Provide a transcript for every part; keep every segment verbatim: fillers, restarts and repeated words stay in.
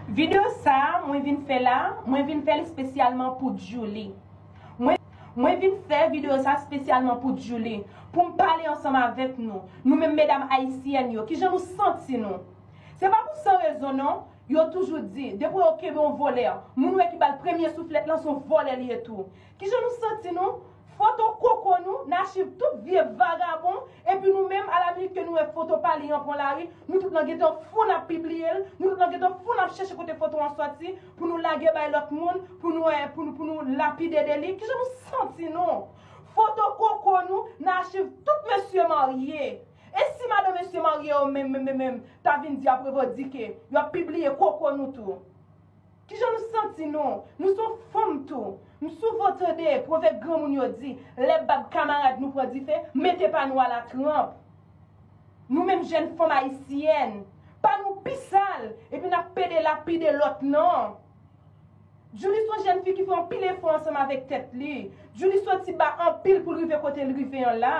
Videyo sa a mwen vin fè la, mwen vin fè l espesyalman pou Djouly. Mwen, mwen vin fè videyo sa a espesyalman pou Djouly, pou m pale ansanm avèk nou, nou menm medam ayisyèn yo, kijan nou santi nou? Se pa pou san rezon non, yo toujou di, depi yo kenbe yon vòlè, moun wè ki ba l premye souflèt lan se yon vòlè li ye tou. Kijan nou santi nou? Foto koko nou nan achiv tout vye vagabon, epi nou menm, a la minit ke nou wè foto pa li an pran lari, nou tout nan gentan fou n ap pibliye l, nou tout nan gentan fou n ap chèche kote foto an sòti, pou nou lage bay lòt moun, pou nou, eh, pou nou, pou nou lapide de li. Kijan nou santi nou? Foto koko nou nan achiv tout mesye marye. E si madan mesye marye yo menm, menm, menm, menm, ta vin di ap revandike, y ap pibliye koko nou tou? Kijan nou santi nou? Nou se yon fanm tou. M souvan tande pwovèb granmoun yo di, lè bab kamarad nou pran dife, mete pa nou a la tranp. Nou menm jèn fanm ayisyèn, pa nou pi sal, epi n ap pede lapide lòt non. Djouly se yon jèn fi ki fè anpil efò ansanm avèk tèt li. Djouly soti ba anpil pou l rive kote l rive an la.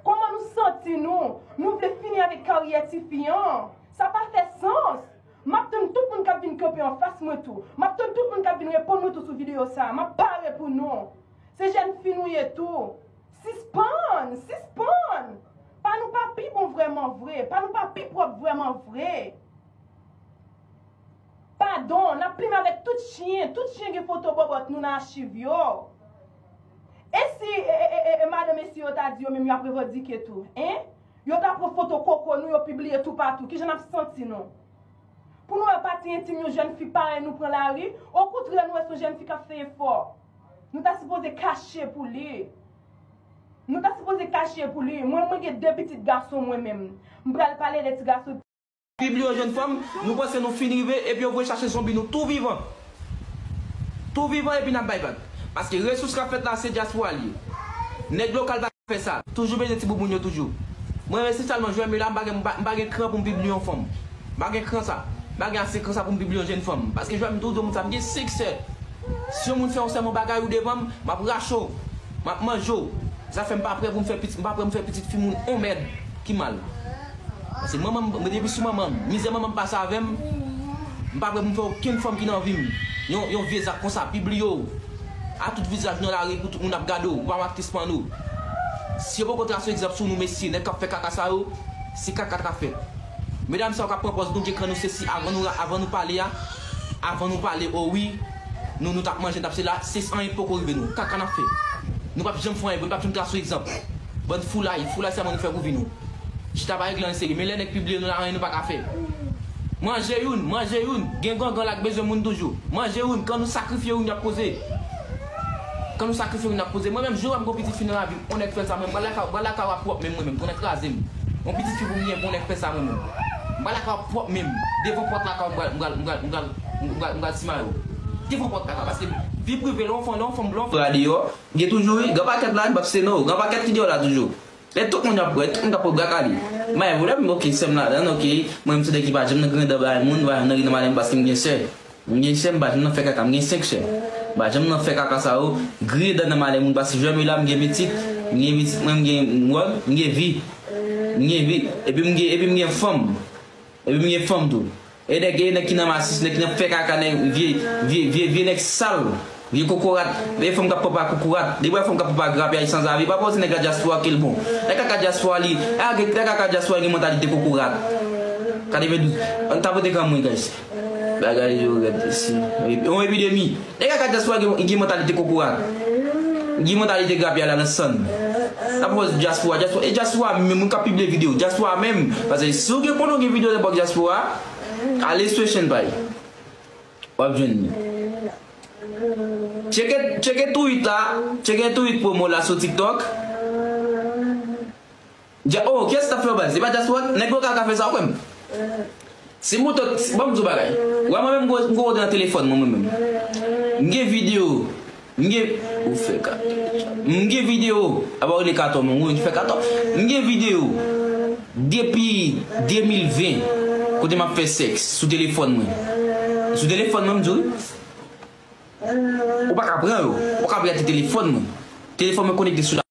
Kòman nou santi nou? Nou vle fini avèk karyè tifi an? Sa pa fè sans. M ap tann tout moun k ap vin kanpe anfas mwen tou. M ap tann tout moun k ap vin reponn mwen tou sou videyo sa a. M ap pare pou nou. Se jèn fi nou ye tou. Sispann, sispann. Pa nou pa pi bon vrèman vre. Pa nou pa pi pwòp vrèman vre. Padon, n ap plimen avèk tout chen. Tout chen gen foto bòbòt nou nan achiv yo. E si e, e, e, e, e madan mesye yo ta di yo menm y ap revandike tou, en? Yo ta pran foto koko nou, yo pibliye toupatou. Kijan n ap santi nou? Pou nou wè pati entim yon jèn fi parèy nou pran lari, okontrè nou wè se yon jèn fi k ap fè efò. Nou ta sipoze kache pou li. Nou ta sipoze kache pou li. Mwen, mwen gen de pitit gason mwen menm. M pral pale de ti gason. Pibliye yon jèn fanm, nou panse nou fin rive, epi yo voye chache zonbi nou tou vivan. Tou vivan epi n ap bay vag. Paske resous k ap fèt la se dyaspora l ye. Nèg lokal pa ka fè sa. Toujou bezwen ti bouboun yo toujou. Mwen espesyalman jwè m la, m pa gen, m pa, m pa gen kran pou m pibliye yon fanm. M pa gen kran sa. M pa gen ase kran sa pou m pibliye yon jèn fanm. Paske jwè m toujou di moun sa, m gen senk sè. Si yon moun fè yon sèlman bagay ou devan m, m ap rache w. M ap manje w. Sa fè m pa prè pou m fè pitit, m pa prè pou m fè pitit fi moun on mèd ki mal. Paske manman m, mwen depi sou manman m, mizè manman m pase avè m, m pa prè pou m fè okenn fanm ki nan vi m yon, yon vye zak konsa, pibliye w a tout vizaj nan lari pou tout moun ap gade w, ou pa matris pano. Si yo poko trase egzanp sou nou, mesye, nèg k ap fè kaka sa yo, se kaka k ap fèt. Medam sa yo k ap pran pòz nou gen kran nou, se si avan nou, avan nou pale a, avan nou pale, o wi, nou, nou t ap manje, n t ap se la, se anyen poko rive nou, kaka n ap fè. Nou p ap janm fè anyen, nou p ap janm trase egzanp. Bann foulay, foulay sèlman nou fè pou vi nou. Chita pa regle anyen serye. Men lè nèg pibliye nou la, anyen nou pa ka fè. Manje youn, manje youn. Gen gangan la k bezwen moun toujou. Manje youn, kan nou sakrifye youn, y ap koze. Kan nou sakrifye youn, y ap koze. Mwen menm, jou wè m gon pitit fi nan lavi m, on nèg fè l sa, mwen, m pral lakay, m pral lakay w ap pwòp menm mwen menm, pou nèg kraze m. On pitit fi pou m gen, pou on nèg fè sa mwen menm. M pral lakay w ap pwòp menm. Devan pòt lakay w, m pral, m pral, m pral, m pral, m pral, m pral simaye w. Devan pòt lakay w, paske vi prive, lè on fanm, lè on fanm, lè on fanm deyò, gen toujou wi, gran pakèt la, m p ap se non, gran pakèt ki deyò la toujou. Men tout moun ap wè, tout moun ap wè bra kale. M pa gen pwoblèm, oke, sè m ladan, oke. Mwen, m se nèg ki pa janm nan griyen dan bay moun, pa janm nan ri nan malè m paske m gen sè. M gen sè, m pa janm nan fè kaka, m gen senk sè. M pa janm nan fè kaka sa yo, griyen dan nan malè moun paske jwè m la, m gen pitit, m gen pitit, mwen, m gen, m gen vi. M gen vi. Epi m gen, epi m gen fanm. Epi m gen fanm tou. E nèg, e nèg ki nan masis, nèg ki nan fè kaka, nèg vye, vye, vye, vye nèg sal, vye kokorat. E fanm k ap papa kokorat. Depi w wè fanm k ap papa grapyay sanzave, pa panse nèg la dyaspora ke l bon. Nèg kaka dyaspora li, a, nèg kaka dyaspora gen mantalite kokorat. Katrevendouz, ann tapote kran mwen, guys. Bagay yo rèd isi. Yon epidemi. Nèg kaka dyaspora gen, gen mantalite kokorat. Gen mantalite grapyay la nan sann. N ap pran dyaspora, dyaspora, e dyaspora menm, moun k ap pibliye videyo, dyaspora menm. Paske si w gen konnen w gen videyo nan bòk dyaspora, ale sou Echange Pay. W ap jwenn li. Tcheke, tcheke tweet la, tcheke tweet pwomo la sou TikTok. Dya-, oh, kiyès t ap fè yo baz? Se pa dyaspora, nèg lokal ka fè sa, ou kwè m? Si m moute, si, ban m di w bagay. Wè mwen menm, m gwo, m gwo kote nan telefòn mwen, mwen menm. M gen videyo. M gen, ou fè ka-, m gen videyo. Apa w rele katò, mwen, ou fè katò. M gen videyo. Depi de mil ven, kote m ap fè sèks sou telefòn mwen. Sou telefòn mwen, m di w wi. Ou pa ka pran yo. Ou pa ka prete telefòn mwen. Telefòn mwen konekte sou la.